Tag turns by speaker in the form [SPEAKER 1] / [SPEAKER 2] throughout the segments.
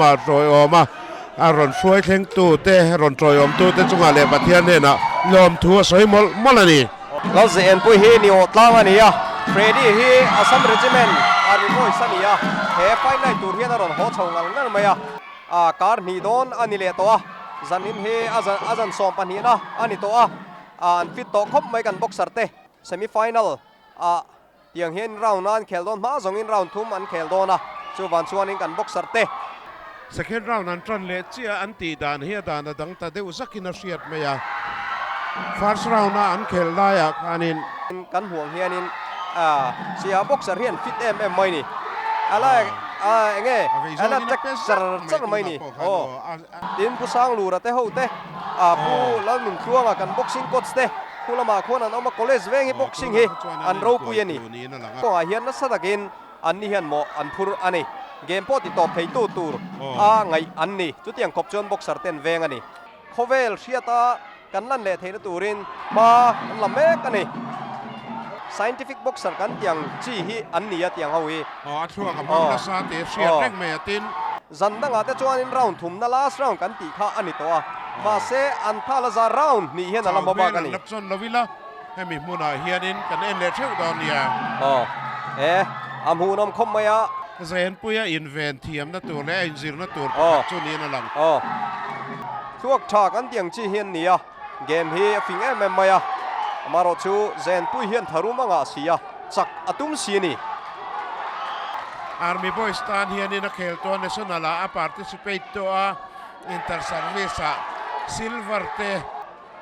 [SPEAKER 1] lama tawiawm a, a rawn hruai thlengtu te, rawn tawiawmtu te chungah leh Pathian hnenah lawmthu a sawi mawlh mawlh a ni.
[SPEAKER 2] Lalzehenpui hi ni awh tlang a ni a, Freddy hi Assam Regiment Army Boys a ni a, he fight night tur hian a rawn haw chho ngal ngal mai a, a kar hnih dawn a ni leh tawh a, zanin hi a zan sawm pahnihna a ni tawh a, an fit tawh khawp mai kan boxer te semi final ah Tiang hian round a an khel dawn hma zawngin round thum an khel dawn a, chuvan chuanin kan boxer te.
[SPEAKER 1] Second round an tan leh chiah an tih dan hi a dan a dang ta deuh zakin a hriat mai a, first round a an khel laiah khanin.
[SPEAKER 2] Kan hmuh ang hianin sia boxer hi an fit em em mai ni, a la enge a la attack char char mai ni aw, tin Pu Sanglura te ho te, Pu Lalnuntluanga kan boxing coach te. Khu lamah khuan an awm a, college veng hi boxing hi an ropui a ni. Kawngah hian nasa takin an ni hian mawh an phur a ni. Game pawh ti tawp theitu tur a ngaih an ni. Chutiang khawp chuan boxer ten veng a ni. Khawvel hriata kan lan leh theihna turin hma an la mek a ni. Scientific boxer kan tiang chi hi an ni a tiang ho hi.
[SPEAKER 1] Aw a thluak a hmang nasa tih a hriat reng mai a tin.
[SPEAKER 2] Zan dangah te chuanin round thumna last round kan tih kha a ni tawh a, mahse an thal a za round hnih hian a la hma bak a ni.
[SPEAKER 1] Chau hmel an la chawn lo ila, hemi hmunah hianin kan en leh theuh dawn nia.
[SPEAKER 2] Aw e, a hmuhnawm khawp mai a.
[SPEAKER 1] Zaenpuia inven thiamna tur leh a inzirna tur pakhat chu niin a lang.
[SPEAKER 2] Aw, thluak tha kan tih ang chi hi an ni a, game hi a fing em em mai a, amaherawh chu Zaenpui hian tharum a ngah si a. Chak a tum si a ni.
[SPEAKER 1] Army Boys tan hianin a khel tawh a, National ah a participate tawh a, Inter Service ah silver te.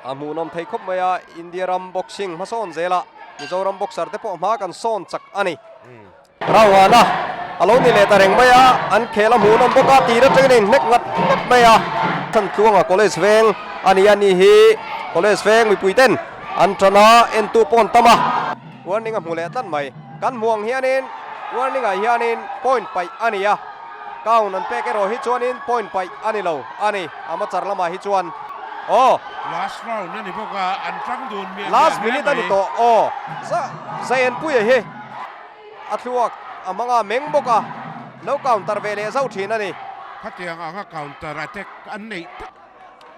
[SPEAKER 2] A hmuhnawm thei khawp mai a, India ram boxing hmasawn zelah Mizoram boxer te pawh hma kan sawn chak a ni. Rauhana a lo ni leh ta reng mai a, an khel a hmuhnawm bawk a, tir atangin a inhnek ngat ngat mai a. Thantluanga College veng a ni a, ni hi College veng mipui ten an tan a, entu pawh an tam a. Warning a hmu leh tlat mai. Kan hmu ang hianin warning ah hianin point paih a ni a, count an pek erawh hi chuanin point paih a ni lo a ni, a machar lamah hi chuan aw.
[SPEAKER 1] Last round a ni bawk a, an tang dun miah miah hle mai.
[SPEAKER 2] Last minute a ni tawh aw, Zaienpuia hi a thluak a hmang a, meng bawk a, lo counter ve leh zauh thin a ni.
[SPEAKER 1] Khatiang anga counter attack an neih tak.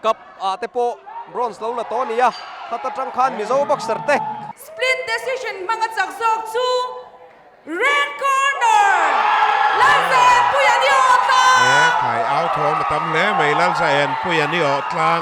[SPEAKER 2] Cup ah te pawh bronze lo la tawh a ni a, khat atang khan Mizo boxer te.
[SPEAKER 3] Split decision hmanga chak zawk chu Red Corner, Lalzaenpuia ni awh tlang!
[SPEAKER 1] He khai au thawm a tam hle mai, Lalzaenpuia ni awh tlang.